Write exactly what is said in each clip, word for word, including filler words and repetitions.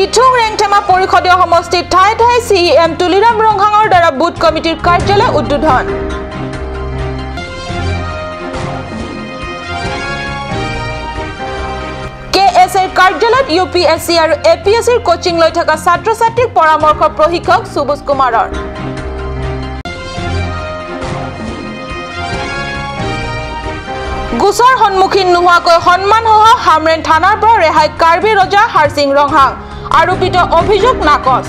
মিথুং ৰেংথেমা পৰিষদীয় সমষ্টিত ঠায়ে ঠায়ে চি ই এম তুলিৰাম ৰংহাঙৰ দ্বাৰা বুথ কমিটিৰ কাৰ্যালয় উদ্বোধন। কে এছ এৰ কাৰ্যালয়ত ইউ পি এছ চি আৰু এ পি এছ চিৰ কোচিং লৈ থকা ছাত্ৰ ছাত্ৰীক পৰামৰ্শ প্ৰশিক্ষক সুবোধ কুমাৰৰ। গোচৰ সন্মুখীন নোহোৱাকৈ সন্মানসহ হামৰেণ থানাৰ পৰা ৰেহাই কাৰ্বি ৰজা হাৰসিং ৰংহাং, আৰোপিত অভিযোগ নাকচ।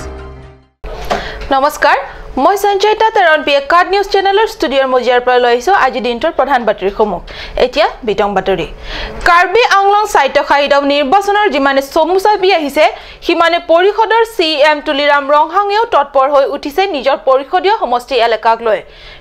নমস্কাৰ, মই সঞ্জয়িতা তেৰণপীয়ে কাট নিউজ চেনেলৰ ষ্টুডিঅ'ৰ মজিয়াৰ পৰা লৈ আহিছো আজি দিনটোৰ প্ৰধান বাতৰিসমূহ। এতিয়া বিতং বাতৰি। কাৰ্বি আংলং স্বায়ত্তশাসিত নিৰ্বাচনৰ যিমানে চমু চাপি আহিছে, সিমানে পৰিষদৰ চি ই এম তুলিৰাম ৰংহাঙেও তৎপৰ হৈ উঠিছে নিজৰ পৰিষদীয় সমষ্টি এলেকাক লৈ।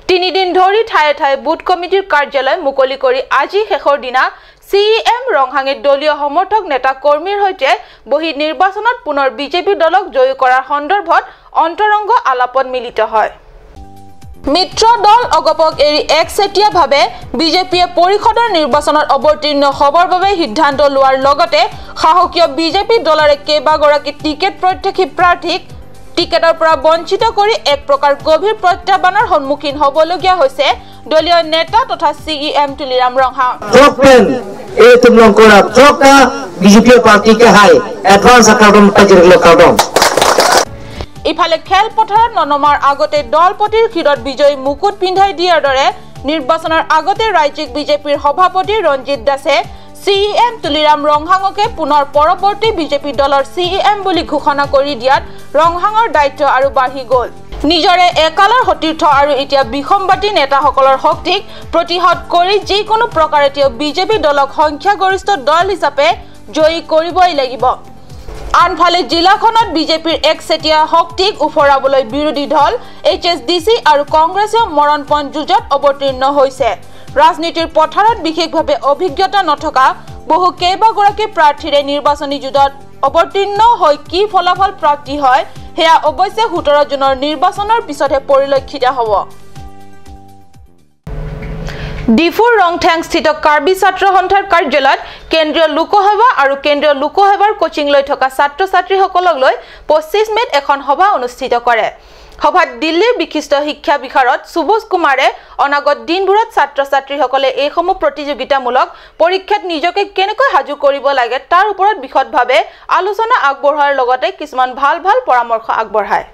তিনিদিন ধৰি ঠায়ে ঠায়ে বুথ কমিটিৰ কাৰ্যালয় মুকলি কৰি আজি শেষৰ দিনা চি ই এম ৰংহাঙে দলীয় সমৰ্থক নেতা কৰ্মীৰ সৈতে বহি নিৰ্বাচনত পুনৰ বি জে পি দলক জয়ী কৰাৰ সন্দৰ্ভত অন্তৰংগ আলাপত মিলিত হয়। মিত্ৰ দল অগপক এৰি একচেটিয়াভাৱে বি জে পিয়ে পৰিষদৰ নিৰ্বাচনত অৱতীৰ্ণ হ'বৰ বাবে সিদ্ধান্ত লোৱাৰ লগতে শাসকীয় বি জে পি দলৰে কেইবাগৰাকী টিকেট প্ৰত্যাশী প্ৰাৰ্থীক টিকেটৰ পৰা বঞ্চিত কৰি এক প্ৰকাৰ গভীৰ প্ৰত্যাহ্বানৰ সন্মুখীন হ'বলগীয়া হৈছে দলীয় নেতা তথা C E M Tuliram Ronghang. Throk pen, eh, tum long kora, throk ta B J P party ke hai, advance akardom pajirlo kardom. ইফালে খেলপথাৰত ননমাৰ আগতে দলপতিৰ শিৰত বিজয়ী মুকুট পিন্ধাই দিয়াৰ দৰে নিৰ্বাচনৰ আগতে ৰাজ্যিক বি জে পিৰ সভাপতি ৰঞ্জিত দাসে চি ই এম তুলিৰাম ৰংহাঙকে পুনৰ পৰৱৰ্তী বি জে পি দলৰ চি ই এম বুলি ঘোষণা কৰি দিয়াত ৰংহাঙৰ দায়িত্ব আৰু বাঢ়ি গ'ল। নিজৰে একালৰ সতীৰ্থ আৰু এতিয়া বিসম্বাদী নেতাসকলৰ শক্তিক প্ৰতিহত কৰি যিকোনো প্ৰকাৰে তেওঁ বি জে পি দলক সংখ্যাগৰিষ্ঠ দল হিচাপে জয়ী কৰিবই লাগিব। আনফালে জিলাখনত বি জে পিৰ একচেটিয়া শক্তিক উফৰাবলৈ বিৰোধী দল এইচ এছ ডি চি আৰু কংগ্ৰেছেও মৰণপণ যুঁজত অৱতীৰ্ণ হৈছে। ৰাজনীতিৰ পথাৰত বিশেষভাৱে অভিজ্ঞতা নথকা বহু কেইবাগৰাকী প্ৰাৰ্থীৰে নিৰ্বাচনী যুঁজত অৱতীৰ্ণ হৈ কি ফলাফল প্ৰাপ্তি হয়, সেয়া অৱশ্যে সোতৰ জুনৰ নিৰ্বাচনৰ পিছতহে পৰিলক্ষিত হ'ব। ডিফুৰ ৰংথেংস্থিত কাৰ্বি ছাত্ৰ সন্থাৰ কাৰ্যালয়ত কেন্দ্ৰীয় লোকসেৱা আৰু কেন্দ্ৰীয় লোকসেৱাৰ কোচিং লৈ থকা ছাত্ৰ ছাত্ৰীসকলক লৈ পঁচিছ মে'ত এখন সভা অনুষ্ঠিত কৰে। সভাত দিল্লীৰ বিশিষ্ট শিক্ষা বিশাৰদ সুবোধ কুমাৰে অনাগত দিনবোৰত ছাত্ৰ ছাত্ৰীসকলে এইসমূহ প্ৰতিযোগিতামূলক পৰীক্ষাত নিজকে কেনেকৈ সাজু কৰিব লাগে তাৰ ওপৰত বিশদভাৱে আলোচনা আগবঢ়োৱাৰ লগতে কিছুমান ভাল ভাল পৰামৰ্শ আগবঢ়ায়।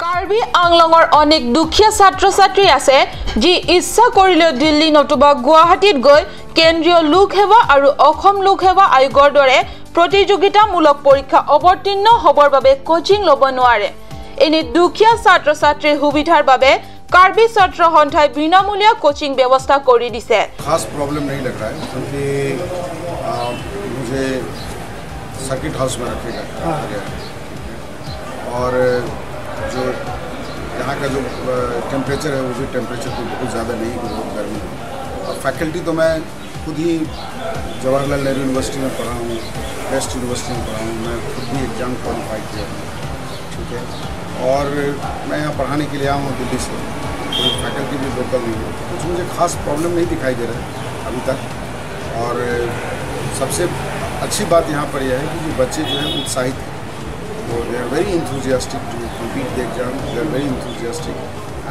কাৰ্বি আংলঙৰ অনেক দুখীয়া ছাত্ৰ ছাত্ৰী আছে, যি ইচ্ছা কৰিলেও দিল্লী নতুবা গুৱাহাটীত গৈ কেন্দ্ৰীয় লোকসেৱা আৰু অসম লোকসেৱা আয়োগৰ দৰে প্ৰতিযোগিতামূলক পৰীক্ষা অৱতীৰ্ণ হ'বৰ বাবে কোচিং ল'ব নোৱাৰে। এনে দুখীয়া ছাত্ৰ ছাত্ৰীৰ সুবিধাৰ বাবে কাৰ্বি ছাত্ৰ সন্থাই বিনামূলীয়া কোচিং ব্যৱস্থা কৰি দিছে। खास प्रॉब्लम नहीं लग रहा है, क्योंकि, आ, मुझे सर्किट हाउस में रखेगा गया है। और जो यहाँ का जो, अ, टेम्परेचर है, वो भी टेम्परेचर कोई बहुत ज़्यादा नहीं है, बहुत गर्मी है। और फैकल्टी तो मैं खुद ही जवाहरलाल नेहरू यूनिवर्सिटी में पढ़ा हूँ, बेस्ट यूनिवर्सिटी में पढ़ा हूँ, मैं खुद भी एग्जाम क्वालिफाई किया हूँ, ठीक है। और मैं यहाँ पढ़ाने के लिए आया हूँ दिल्ली से, कोई फैकल्टी भी लोकल नहीं है, कुछ मुझे खास प्रॉब्लम नहीं दिखाई दे रहा है अभी तक। और सबसे अच्छी बात यहाँ पर यह है कि जो बच्चे जो हैं उत्साहित हैं, वो they are very enthusiastic to complete the exam, they are very enthusiastic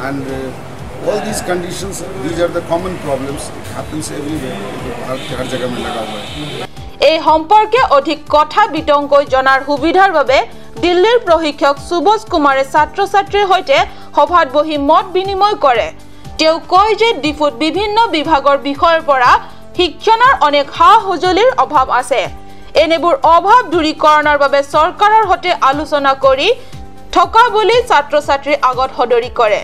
and, uh, all these conditions, these are the common problems, it happens everywhere, Bharat के हर जगह में लगा हुआ है। এই সম্পৰ্কে অধিক কথা বিতংকৈ জনাৰ সুবিধাৰ বাবে দিল্লীৰ প্ৰশিক্ষক সুবোধ কুমাৰে ছাত্ৰ ছাত্ৰীৰ সৈতে সভাত বহি মত বিনিময় কৰে। তেওঁ কয় যে ডিফুত বিভিন্ন বিভাগৰ বিষয়ৰ পৰা শিক্ষণৰ অনেক সা সঁজুলিৰ অভাৱ আছে। এনেবোৰ অভাৱ দূৰীকৰণৰ বাবে চৰকাৰৰ সৈতে আলোচনা কৰি থকা বুলি ছাত্ৰ ছাত্ৰীৰ আগত সদৰি কৰে।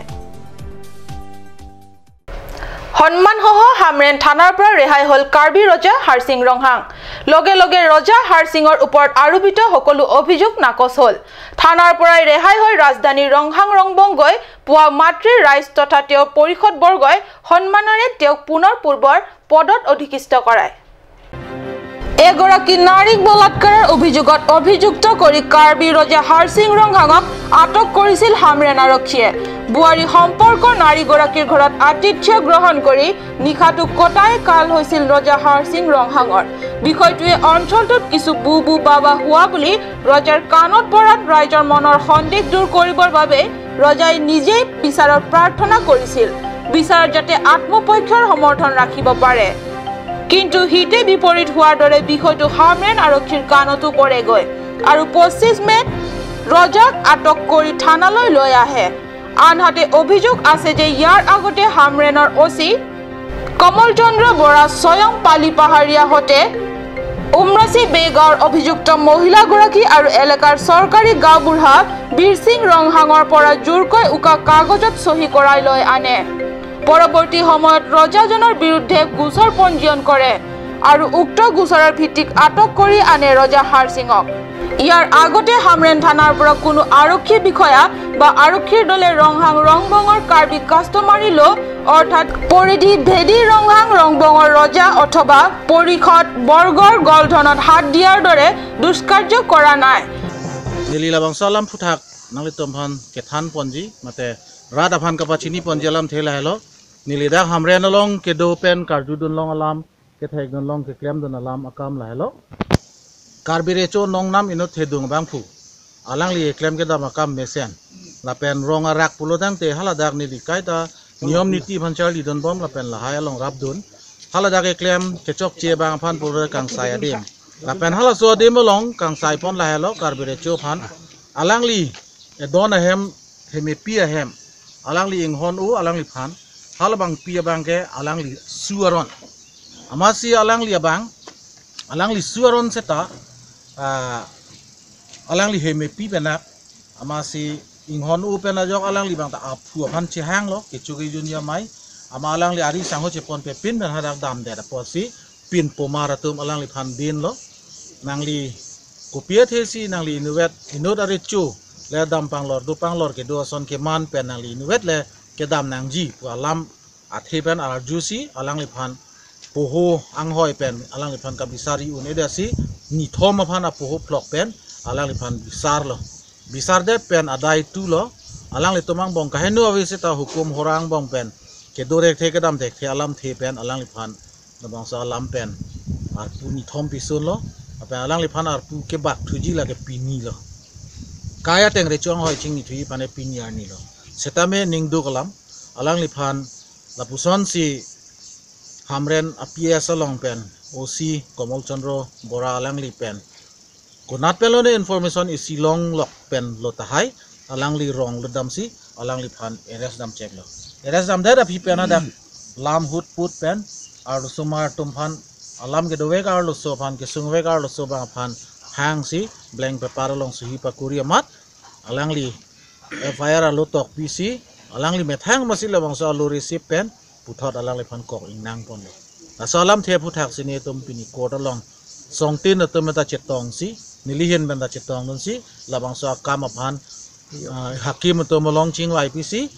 সন্মানসহ হামৰেণ থানাৰ পৰা ৰেহাই হ'ল কাৰ্বি ৰজা হাৰসিং ৰংহাং। লগে লগে ৰজা হাৰসিঙৰ ওপৰত আৰোপিত সকলো অভিযোগ নাকচ হ'ল। থানাৰ পৰাই ৰেহাই হৈ ৰাজধানী ৰংহাং ৰংবংগৈ পুৱা মাতৃ ৰাইজ তথা তেওঁৰ পৰিষদবৰ্গই সন্মানেৰে তেওঁক পুনৰ পূৰ্বৰ পদত অধিষ্ঠিত কৰায়। এগৰাকী নাৰীক বলাৎকাৰৰ অভিযোগত অভিযুক্ত কৰি কাৰ্বি ৰজা হাৰসিং ৰংহাঙক আটক কৰিছিল হামৰেণ আৰক্ষীয়ে। বোৱাৰী সম্পৰ্কৰ নাৰীগৰাকীৰ ঘৰত আতিথ্য গ্ৰহণ কৰি নিশাটো কটাই কাল হৈছিল ৰজা হাৰসিং ৰংহাঙৰ। বিষয়টোৱে অঞ্চলটোত কিছু বু বু বা বা হোৱা বুলি ৰজাৰ কাণত পৰাত ৰাইজৰ মনৰ সন্দেহ দূৰ কৰিবৰ বাবে ৰজাই নিজেই বিচাৰৰ প্ৰাৰ্থনা কৰিছিল, বিচাৰত যাতে আত্মপক্ষৰ সমৰ্থন ৰাখিব পাৰে। কিন্তু হিতে বিপৰীত হোৱাৰ দৰে বিষয়টো হামৰেণ আৰক্ষীৰ কাণতো পৰেগৈ আৰু পঁচিছ মে'ত ৰজাক আটক কৰি থানালৈ লৈ আহে। আনহাতে অভিযোগ আছে যে ইয়াৰ আগতে হামৰেণৰ অ চি কমল চন্দ্ৰ বৰা স্বয়ং পালি পাহাৰীয়া হতে উমৰাচি বেগাঁৱৰ অভিযুক্ত মহিলাগৰাকী আৰু এলেকাৰ চৰকাৰী গাঁওবুঢ়া বীৰসিং ৰংহাঙৰ পৰা জোৰকৈ উকা কাগজত চহী কৰাই লৈ আনে। পৰৱৰ্তী সময়ত ৰজাজনৰ বিৰুদ্ধে গোচৰ পঞ্জীয়ন কৰে আৰু উক্ত গোচৰৰ ভিত্তিত আটক কৰি আনে ৰজা হাৰসিঙক। ইয়াৰ আগতে হামৰেণ থানাৰ পৰা কোনো আৰক্ষী বিষয়া বা আৰক্ষীৰ দলে ৰংহাং ৰংবঙৰ কাৰ্বি কাষ্টমাৰী ল' অৰ্থাৎ পৰিধি ভেদি ৰংহাং ৰংবঙৰ ৰজা অথবা পৰিষদ বৰ্গৰ গলধনত হাত দিয়াৰ দৰে দুষ্কাৰ্য কৰা নাই। Neli labangso alam aphuthak nanglitum aphan kethan ponji, mate rat aphan kapachini ponji alamthe lahelo. Neli dak Hamren along kedo pen karjudun long alam, kethekdun long keklemdun alam akam lahelo. Karbi Recho Nongnam inut thedung abangphu alangli eklem kedam akam mesen. Lapen rong arak pulo tangte haladak neli kaita niyom niti aphan charlidunbom lapen lahai along rapdun. Haladak eklem kechokche abang aphan pulo kangsai adim. Lapen halaso adim along kangsai pon lahelo Karbi Recho aphan. Alangli edon ahem, hemepi ahem, alangli inghon-o alangliphan, halabangpi abang ke alangli su aron. Amatsi alangli abang, alangli su aron seta, ah, alangli hemepi pen ak, amatsi inghon-o pen ajok alangli abang ta aphu aphan chehanglo, kecho kejun jamai, amat alangli ari sangho cheponpe pin pen hadak damdet apotsi, pinpo mar atum alangliphan dinlo. Nangli kopi athesi nangli inutvet, inut arecho le dam panglor, do panglor kedo ason keman pen nangli inutvet le kedam nangji pu alam athe pen arjusi alangliphan poho anghoi pen alangliphan kabisari un-edetsi nithom aphan apoho phlok pen alangliphan bisarlo. Bisardet pen adai tulo, alanglitum angbong kaheno ave seta hukum hora angbong pen kedo thekthe kedam thekthe alamthe pen alangliphan labangso alam pen arpu nithom pisunlo, lapen alangliphan arpu kebak thuji lake pinilo. Kai ateng Recho anghoi chingni thuji aphan pini arnilo. Setame ningduk alam, alangliphan lapusonsi Hamren a P S along pen O C Komol Chandra Bora alangli pen konat penlo ne information isi longlok penlo tahai, alangli rong lo damsi alangliphan arrest dam cheklo. Arrest damdet aphi pen hadak lam hut put pen arloso mar atum aphan, alam kedovek arloso aphan, kesungvek arloso abang aphan hangsi blank paper along sohi pakuri amat alangli F I R alo tokpisi alangli methang amatsi labangso alo receipt pen puthot alangliphan kok ingnang ponlo. Laso alamthe aphuthak si netum pini court along songtin atum ta chetongsi, nelihin pen ta chetongdunsi, labangso akam aphan, ah, hakim atum along chingvaipisi,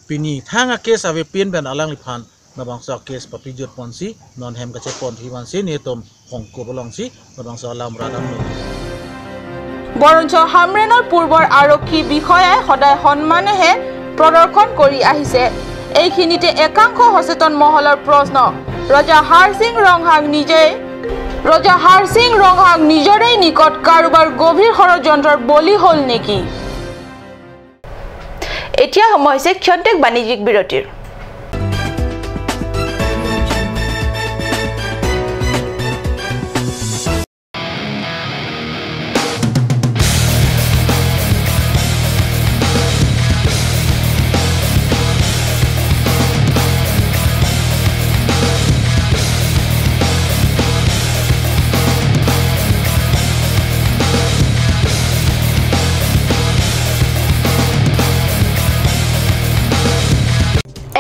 pini thang a case avepin pen alangliphan labangso case papijut ponsi, non hem kachepon thi vansi netum hongkop alongsi labangso alam radam lo. বৰঞ্চ হামৰেণৰ পূৰ্বৰ আৰক্ষী বিষয়াই সদায় সন্মানেহে প্ৰদৰ্শন কৰি আহিছে। এইখিনিতে একাংশ সচেতন মহলৰ প্ৰশ্ন, ৰজা হাৰসিং ৰংহাং নিজেই, ৰজা হাৰসিং ৰংহাং নিজৰেই নিকট কাৰোবাৰ গভীৰ ষড়যন্ত্ৰৰ বলি হ'ল নেকি? এতিয়া সময় হৈছে ক্ষন্তেক বাণিজ্যিক বিৰতিৰ।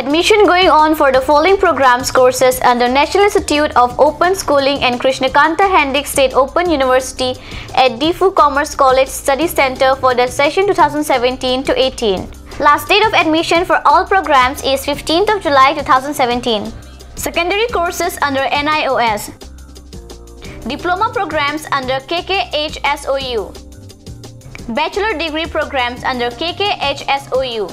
Admission going on for the following programs courses under National Institute of Open Schooling and Krishna Kanta Handique State Open University at Diphu Commerce College Study Center for the session two thousand seventeen to eighteen. Last date of admission for all programs is fifteenth of July two thousand seventeen. Secondary courses under N I O S. Diploma programs under K K H S O U. Bachelor degree programs under K K H S O U.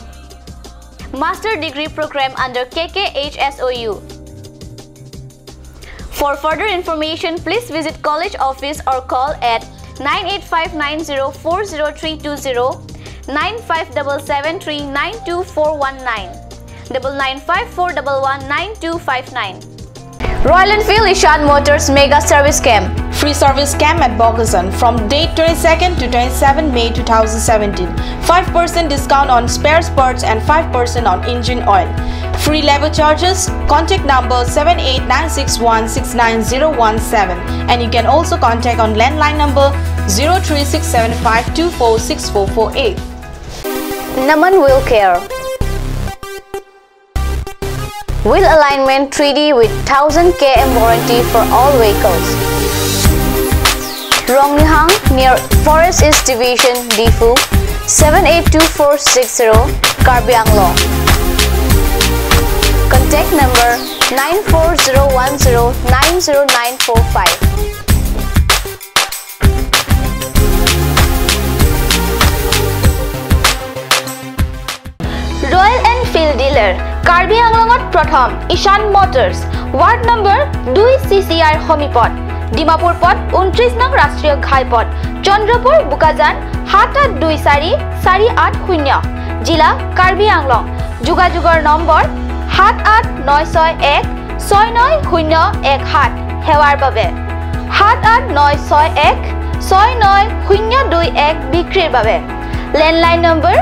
Master degree program under K K H S O U. For further information, please visit college office or call at nine eight five nine zero four zero three two zero, nine five double seven three nine two four one nine, double nine five four double one nine two five nine. Royal Enfield Ishan Motors Mega Service Camp. Free service camp at Bokajan from date twenty-second to twenty-seven May two thousand seventeen. Five percent discount on spare parts and five percent on engine oil. Free labor charges. Contact number seven eight nine six one six nine zero one seven. And you can also contact on landline number zero three six seven five two four six four four eight. Naman Wheel Care. Wheel alignment three D with thousand K M warranty for all vehicles. Rongnihang near Forest East Division, Diphu, seven eight two four six zero, Karbi Anglong. Contact number nine four zero one zero nine zero nine four five. Royal Enfield dealer, Karbi আংলঙত প্ৰথম ঈশান Motors, ward number দুই চি চি আইৰ সমীপত, ডিমাপুৰ পথ ঊনত্ৰিশ নং ৰাষ্ট্ৰীয় ঘাইপথ, চন্দ্ৰপুৰ বোকাজান সাত আঠ দুই চাৰি চাৰি আঠ শূন্য, জিলা কাৰ্বি আংলং। যোগাযোগৰ নম্বৰ সাত আঠ নয় ছয় এক ছয় নয় শূন্য এক সাত, সেৱাৰ বাবে, সাত আঠ নয় ছয় এক ছয় নয় শূন্য দুই এক, বিক্ৰীৰ বাবে। লেণ্ডলাইন নম্বৰ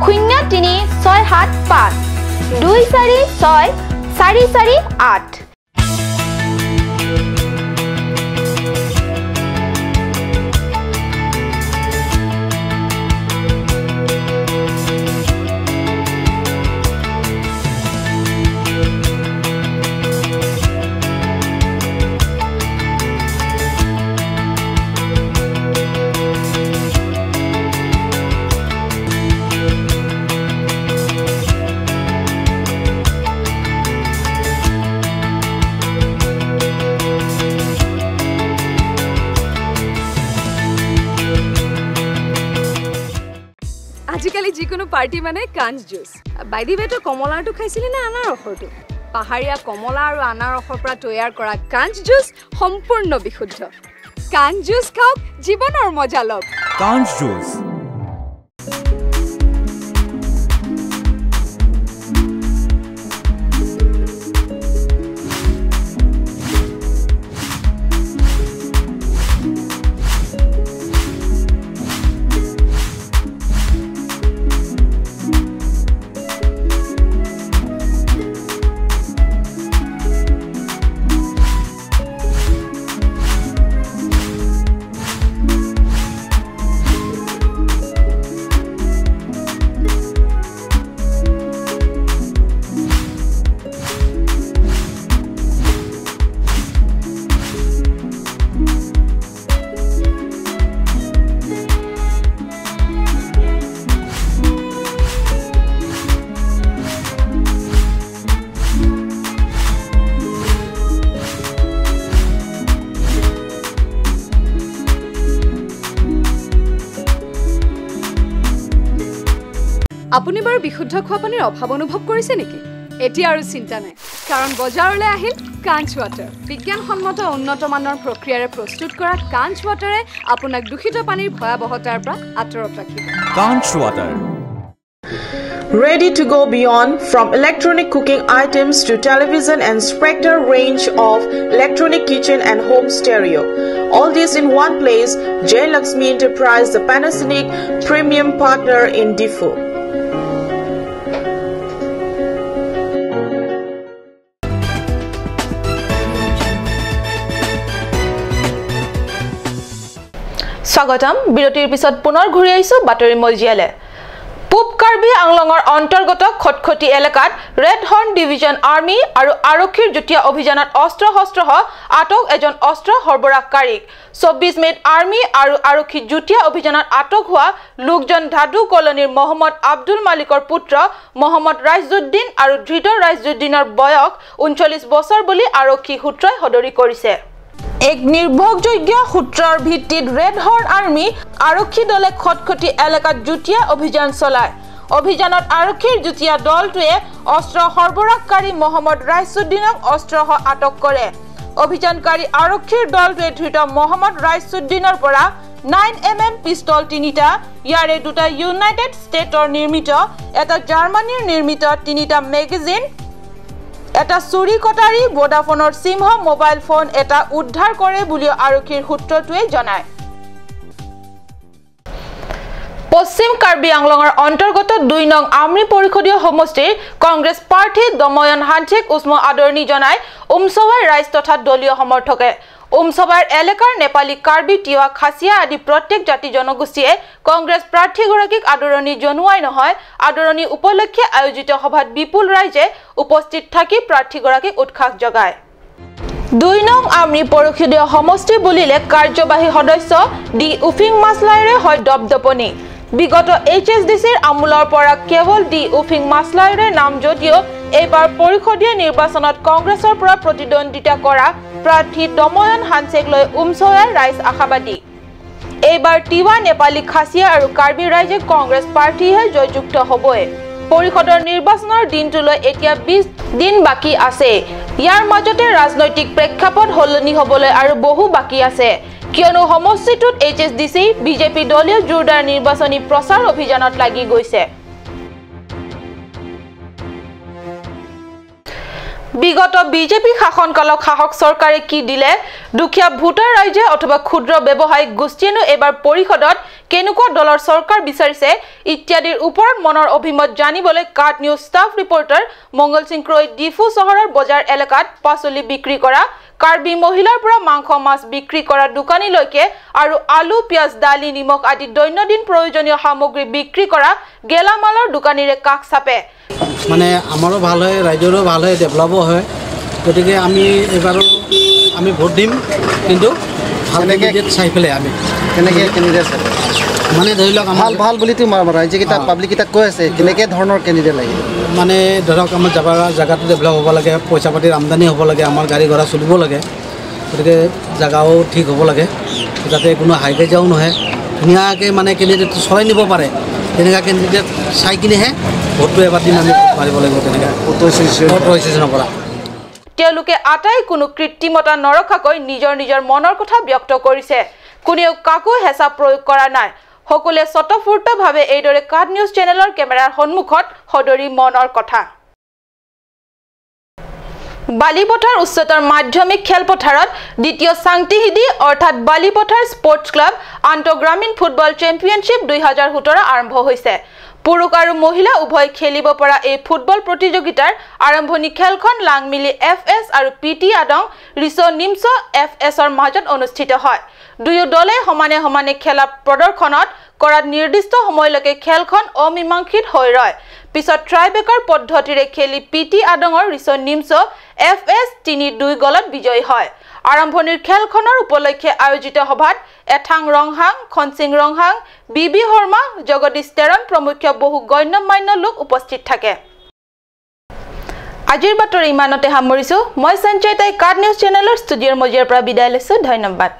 শূন্য তিনি ছয় সাত পাঁচ দুই চাৰি ছয় চাৰি চাৰি আঠ। আজিকালি যিকোনো পাৰ্টি মানে কাঞ্চ জুচ। বাই দি ৱে, তই কমলাৰটো খাইছিলি নে আনাৰসৰটো? পাহাৰীয়া কমলা আৰু আনাৰসৰ পৰা তৈয়াৰ কৰা কাঞ্চ জুচ সম্পূৰ্ণ বিশুদ্ধ। কাঞ্চ জুচ খাওক, জীৱনৰ মজা লওক। কাঞ্চ জুচ। আপুনি বাৰু বিশুদ্ধ খোৱা পানীৰ অভাৱ অনুভৱ কৰিছে নেকি? এতিয়া আৰু চিন্তা নাই, কাৰণ বজাৰলৈ আহিল কাঞ্চ ৱাটাৰ। বিজ্ঞানসন্মত উন্নত মানৰ প্ৰক্ৰিয়াৰে প্ৰস্তুত কৰা কাঞ্চ ৱাটাৰে আপোনাক দূষিত পানীৰ ভয়াৱহতাৰ পৰা আঁতৰত ৰাখিব। কাঞ্চ water. Ready to go beyond, from electronic cooking items to television and Spectre range of electronic kitchen and home stereo. All this in one place, Jay Laxmi Enterprise, the Panasonic premium partner in Diphu. স্বাগতম। বিৰতিৰ পিছত পুনৰ ঘূৰি আহিছো বাতৰি মজিয়ালে। পূব কাৰ্বি আংলঙৰ অন্তৰ্গত খটখটি এলেকাত ৰেড হৰ্ণ ডিভিজন আৰ্মি আৰু আৰক্ষীৰ যুটীয়া অভিযানত অস্ত্ৰ শস্ত্ৰসহ আটক এজন অস্ত্ৰ সৰবৰাহকাৰীক। চৌব্বিছ মে'ত আৰ্মি আৰু আৰক্ষী যুটীয়া অভিযানত আটক হোৱা লোকজন ধাদু কলনীৰ মহম্মদ আব্দুল মালিকৰ পুত্ৰ মহম্মদ ৰাইজুদ্দিন আৰু ধৃত ৰাইজুদ্দিনৰ বয়স ঊনচল্লিছ বছৰ বুলি আৰক্ষী সূত্ৰই সদৰি কৰিছে। এক নিৰ্ভৰযোগ্য সূত্ৰৰ ভিত্তিত ৰেড হৰ্ণ আৰ্মি আৰক্ষী দলে খটখটি এলেকাত যুটীয়া অভিযান চলায়। অভিযানত আৰক্ষীৰ যুটীয়া দলটোৱে অস্ত্ৰ সৰবৰাহকাৰী মহম্মদ ৰাইচুদ্দিনক অস্ত্ৰসহ আটক কৰে। অভিযানকাৰী আৰক্ষীৰ দলটোৱে ধৃত মহম্মদ ৰাইচুদ্দিনৰ পৰা নাইন এম এম পিষ্টল তিনিটা, ইয়াৰে দুটা ইউনাইটেড ষ্টেটৰ নিৰ্মিত, এটা জাৰ্মানীৰ নিৰ্মিত, তিনিটা মেগাজিন, এটা চুৰি কটাৰী, ভোডাফোনৰ চিম, মোবাইল ফোন এটা উদ্ধাৰ কৰে বুলিও আৰক্ষীৰ সূত্ৰটোৱে জনায়। পশ্চিম কাৰ্বি আংলঙৰ অন্তৰ্গত দুই নং আমৰি পৰিষদীয় সমষ্টিৰ কংগ্ৰেছ প্ৰাৰ্থী দময়ন হানছেক উষ্ম আদৰণি জনাই উমছৱাই ৰাইজ তথা দলীয় সমৰ্থকে। উমছৱাই এলেকাৰ নেপালী, কাৰ্বি, তিৱা, খাচিয়া আদি প্ৰত্যেক জাতি জনগোষ্ঠীয়ে কংগ্ৰেছ প্ৰাৰ্থীগৰাকীক আদৰণি জনোৱাই নহয়, আদৰণি উপলক্ষে আয়োজিত সভাত বিপুল ৰাইজে উপস্থিত থাকি প্ৰাৰ্থীগৰাকীক উৎসাহ জগায়। দুই নং আমৰি পৰিষদীয় সমষ্টি বুলিলে কাৰ্যবাহী সদস্য ডি উফিং মাছলাইৰে হয় দপদপনি। বিগত এইচ এছ ডি চিৰ আমোলৰ পৰা কেৱল ডি উফিং মাছলাইৰে নাম যদিও এইবাৰ পৰিষদীয় নিৰ্বাচনত কংগ্ৰেছৰ পৰা প্ৰতিদ্বন্দ্বিতা কৰা প্ৰাৰ্থী দময়ন হানছেক লৈ উমছৱাই ৰাইজ আশাবাদী। এইবাৰ তিৱা, নেপালী, খাচিয়া আৰু কাৰ্বি ৰাইজে কংগ্ৰেছ প্ৰাৰ্থীহে জয়যুক্ত হ'বই। পৰিষদৰ নিৰ্বাচনৰ দিনটোলৈ এতিয়া বিশ দিন বাকী আছে। ইয়াৰ মাজতে ৰাজনৈতিক প্ৰেক্ষাপট সলনি হ'বলৈ আৰু বহু বাকী আছে, কিয়নো সমষ্টিটোত H S D C, B J P দলীয় জোৰদাৰ নিৰ্বাচনী প্ৰচাৰ অভিযানত লাগি গৈছে। বিগত বি জে পি শাসনকালত শাসক চৰকাৰে কি দিলে, দুখীয়া ভোটাৰ ৰাইজে অথবা ক্ষুদ্ৰ ব্যৱসায়িক গোষ্ঠীয়েনো এইবাৰ পৰিষদত কেনেকুৱা দলৰ চৰকাৰ বিচাৰিছে ইত্যাদিৰ ওপৰত মনৰ অভিমত জানিবলৈ কাট নিউজ ষ্টাফ ৰিপৰ্টাৰ মংগল সিং ক্ৰৈ ডিফু চহৰৰ বজাৰ এলেকাত পাচলি বিক্ৰী কৰা, কাৰ্বি মহিলাৰ পৰা মাংস মাছ বিক্ৰী কৰা দোকানীলৈকে আৰু আলু, পিঁয়াজ, দালি, নিমখ আদি দৈনন্দিন প্ৰয়োজনীয় সামগ্ৰী বিক্ৰী কৰা গেলামালৰ দোকানীৰে কাষ চাপে। মানে আমাৰো ভাল হয়, ৰাইজৰো ভাল হয়, ডেভেলপো হয়। গতিকে আমি এইবাৰো আমি ভোট দিম, কিন্তু ভাল কেনেকে? কেণ্ডিডেট চাই পেলাই আমি। কেনেকে কেণ্ডিডেট চাই? মানে ধৰি লওক আমাৰ ভাল, ভাল বুলিতো আমাৰ ৰাইজে কেইটা, অ। পাব্লিক কেইটাক কৈ আছে, কেনেকে ধৰণৰ কেণ্ডিডেট লাগে? মানে ধৰক আমাৰ জাগা, জাগাটো ডেভেলপ হ'ব লাগে, পইচা পাতিৰ আমদানি হ'ব লাগে, আমাৰ গাড়ী ঘোঁৰা চলিব লাগে। গতিকে জাগাও ঠিক হ'ব লাগে, যাতে কোনো হাই কাজিয়াও নহয়, ধুনীয়াকৈ মানে কেণ্ডিডেটটো চলাই নিব পাৰে, তেনেকুৱা কেণ্ডিডেট চাই কিনেহে ভোটটো এবাৰ দিম আমি, মাৰিব লাগিব তেনেকৈ। ভোটটো ৰেজিষ্ট্ৰেশ্যন ভোট ৰেজিষ্ট্ৰেশ্যন পৰা। তেওঁলোকে আটাই কোনো কৃত্ৰিমতা নৰখাকৈ নিজৰ নিজৰ মনৰ কথা ব্যক্ত কৰিছে। কোনেও কাকো হেঁচা প্ৰয়োগ কৰা নাই। সকলোৱে স্বতঃস্ফূৰ্তভাৱে এইদৰে কাট নিউজ চেনেলৰ কেমেৰাৰ সন্মুখত সদৰি মনৰ কথা। বালিপথাৰ উচ্চতৰ মাধ্যমিক খেলপথাৰত দ্বিতীয় চাংটিহিদি অৰ্থাৎ বালিপথাৰ স্পৰ্টছ ক্লাব আন্তঃগ্ৰামীণ ফুটবল চেম্পিয়নশ্বিপ দুই হাজাৰ সোতৰ আৰম্ভ হৈছে। পুৰুষ আৰু মহিলা উভয় খেলিব পৰা এই ফুটবল প্ৰতিযোগিতাৰ আৰম্ভণি খেলখন লাংমিলি এফ এছ আৰু পি টি আদং ৰিচ' নিমচ' এফ এছৰ মাজত অনুষ্ঠিত হয়। দুয়ো দলে সমানে সমানে খেলা প্ৰদৰ্শনত কৰাত নিৰ্দিষ্ট সময়লৈকে খেলখন অমীমাংসিত হৈ ৰয়। পিছত ট্ৰাইব্ৰেকাৰ পদ্ধতিৰে খেলি পি টি আদঙৰ ৰিচ' নিমচ' এফ এছ তিনি দুই গ'লত বিজয়ী হয়। আৰম্ভণিৰ খেলখনৰ উপলক্ষে আয়োজিত সভাত এথাং ৰংহাং, খনসিং ৰংহাং, বি বি শৰ্মা, জগদীশ তেৰণ প্ৰমুখ্যে বহু গণ্য মান্য লোক উপস্থিত থাকে। আজিৰ বাতৰি ইমানতে সামৰিছো। মই সঞ্চয়তাই কাট নিউজ চেনেলৰ ষ্টুডিঅ'ৰ মজিয়াৰ পৰা বিদায় লৈছো। ধন্যবাদ।